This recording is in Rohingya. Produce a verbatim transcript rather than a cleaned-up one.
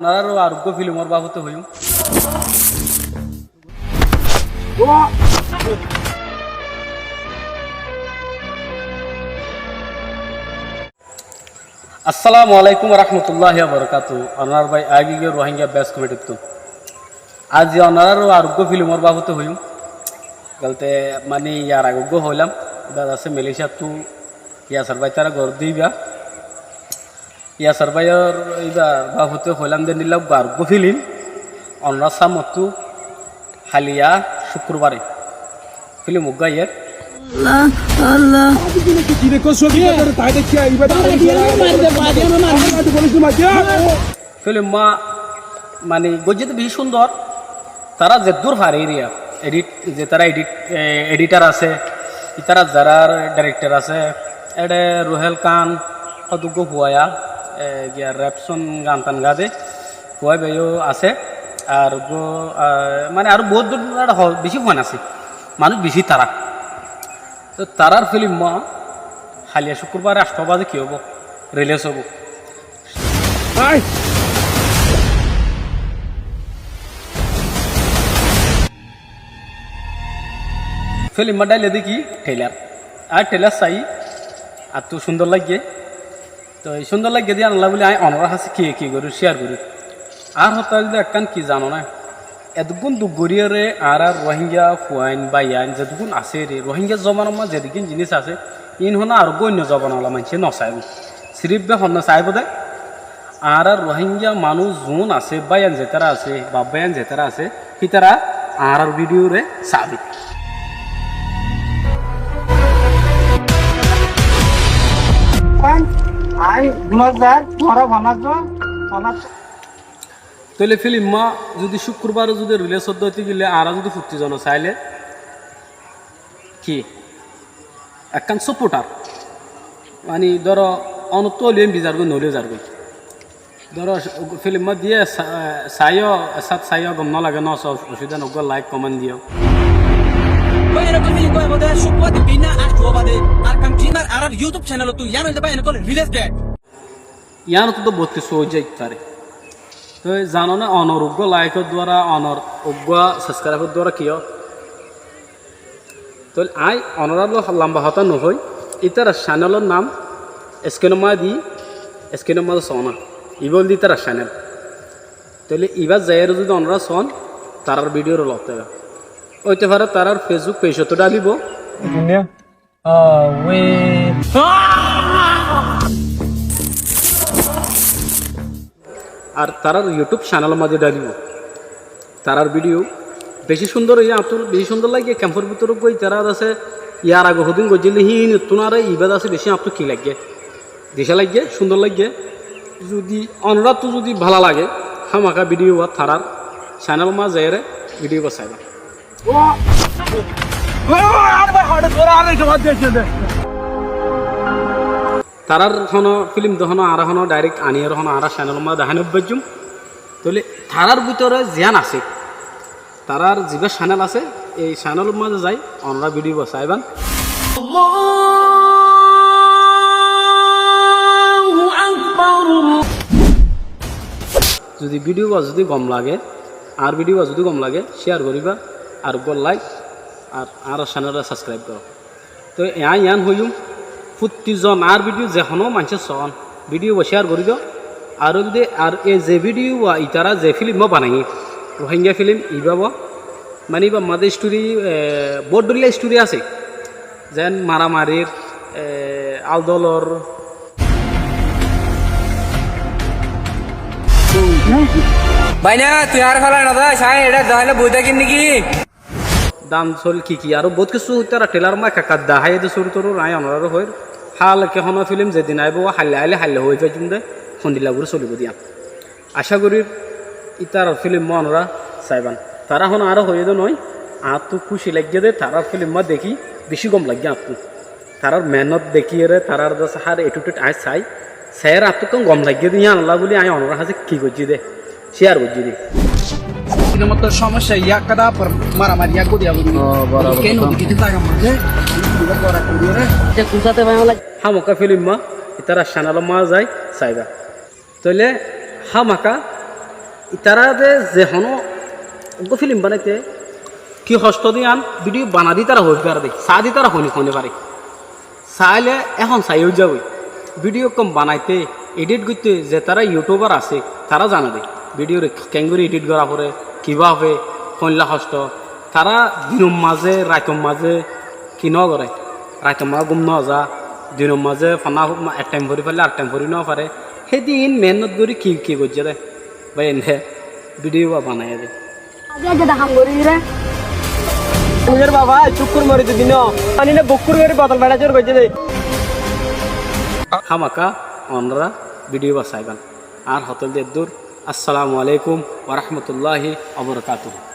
Onoraré ar uggwá filimor babote hoiyum. Assalamu alaikum warahmatulláhi wabarakátuhu. Onorar bái aigiyé Rohingya Best Comedy ttu. Aijja onoraré ar uggwá filimor babote hoiyum. Galte mani yar age uggwá hoilam, ibá asé Malaysia ttu Yasar bái tara goródde ibá. Yasar báiyor ibá babote hoilam de nilla uggwá ar uggwá filim. Onorar sámottu háliya cúkkurbare filim uggwá aiyér. Filimma mani goijjé de beci cúndor. Tará zeddúr fare eriya, edit, ze tará edit, e, editor asé, itará zará director asé, ede Ruhel Khan, hoduggwá fuaya, e, giya rap song gan tan gade, fuai bái yó asé, ar uggwá, a, mani aró bout dur, ede ho-, beci fan asé, manúc beci tará. Toi tarár filimma háliya cúkkurbare añctó baze ki óibo? Release óibo. Filimma dháille deki trailer. Añí trailer sai, attú cúndor laiggé. Toi cúndor laiggé de yíanolla buli añí onorar hañsé ki, ki gorí, share gorí. Ar hotá óilde ekkán ki zano né? Etukkún duk goríyeré añárar Rohingya fuain báiyain zetukkún asé re, Rohingya zobanar mazé zetukkún zinis asé, iín honó ar uggwá oinno zoban ola maincé nosaibó. Sirif be honné saibó de, añárar Rohingya manúic zuún asé, báiyain zetará asé, baf báiyain zetará asé, hítara añárar video re saibó. Añí dui házar, tuáñra banazó, banazó. Tóile filimma zudi cúkkurbare zudi release ódde óite gile añára zudi fottí zone saile ki ekkán supporter, mani dóro, onottú óile em bizar goi, noóile zargoi. Dóro, filimma diyé sa-, saiyó, sat saiyó, gom nolage, no saó, osubida nai, uggwá like, comment diyó. Bái, erókkom filim bái bóde cúkkurbare bínna ar tuáñra bade, Arkan Dreamer añárar YouTube channel ottu, yián óilde bái, erókkom release date. Yián ottu to bout kessú ói zai fare. Toi zano né, onor uggwá like or duara, onor uggwá subscribe or duara ki ó? Tóile añí onorálla lamba hotá nohoi, ítarar channel or nam screen or mazé di, screen or mazé soóna. Ibá óilde ítarar channel. Tóile ibá zaiyóre zudi onorá soón, tarár video re lotté óite fare tarár Facebook page ottu dhálibo. Ar tarár YouTube channel or mazé dhálibo. Tarár video beci cúndor óiye, añáttu beci cúndor laiggé. Kemfor bútore goi tará asé, yar age hodún goijjíl de híin ottún aró ibá asé beci añáttu ki laiggé, decá laiggé, cúndor laiggé. Zudi onoráttu zudi bála lage, hámaka video ba tarár channel or mazé zaiyóre video ba saiba. Tarár honó filim de honó añára honó direct aniyóre honó añára channel or mazé dahá no faijjum. Tóile tarár bútore ziyán asé, tarár zibá channel asé, ei channel or mazé zai onorá video ba saiban. Zudi video ba zudi gom lage, añár video ba zudi gom lage, share goríba, ar uggwá like, ar añárar channel re subscribe goró. Toi añí yián hoiyum, fottí zon añár video ze honó maincé soón, video ba share gorí do. Ar óilde ar e ze video ba itará ze filim ba banaiyé, Rohingya filim, ibá ba, mani ibár mazé story, e, bout dhoilla story asé, zen maramarir, e, aldolor. Báina, tui añáre félai no zais, añí eçé zaile boi tákim niki? Dan sol ki ki aró bout kessú tará trailer ma ekka ekka daháiye de, suru turu añí onoráre hoir. Hálke honó filim zedin aibó, háilla aile háilla hoi faijjum de, hondilla gorí solibo de yián. Acá gorir ítarar filim ma onorá saiban. Tará honó añáre hoiyé de noó, añáttu kúci laiggé de, tarár filim ma deki beci gom laiggé añáttu. Tarár mehénnot dekíyeré, tarár de hár attitude añí sai, saiyóre añáttu ekkán gom laiggé de, yíanolla buli añí onorár hañsé ki goijjí de, share goijjí de. Ine mottor somosya, iyá ekkán dapor maramari, iyá ekkán diya buli. Ó, barabar. Kén hoto. Nodi kiti zaga maze, iyá gora kori re. Hámaka filim ma, ítarar channel ma zai saiba. Tóile hámaka Itará de ze honó uggúa fílim banaité ki hoctó de yián bídiyo banadé itará hoói faré de, saádé itará honi honi faré. Saáile ehón saiyó zagói. Bídiyo ekkán banaité, edit goitté zetará yuthúbar asé, tará zane de. Bídiyoré keéngorí edit gorá foré, kibáfe, hoilla hoctó. Tará dinor mazé, raitor mazé ki nógoré? Raitor mazé gúm nóza, dinor mazé fonná ek thaim fori faille ar thaim fori nófaré. Hédin meénnot gorí ki ki goijjé dé? Bái, ende bídiyo ba banaiyé dé. Aijja aijja de ham gorí re. Tuñár bafá cúkkur mori dí dino. Ani ne bukkur gorí botol beça cór goijjé dé. Hámaka onora bídiyo ba saibán. Añár hotá óilde eddúr. Assalamu alaikum wa rahmatullahi wa barakatuhu.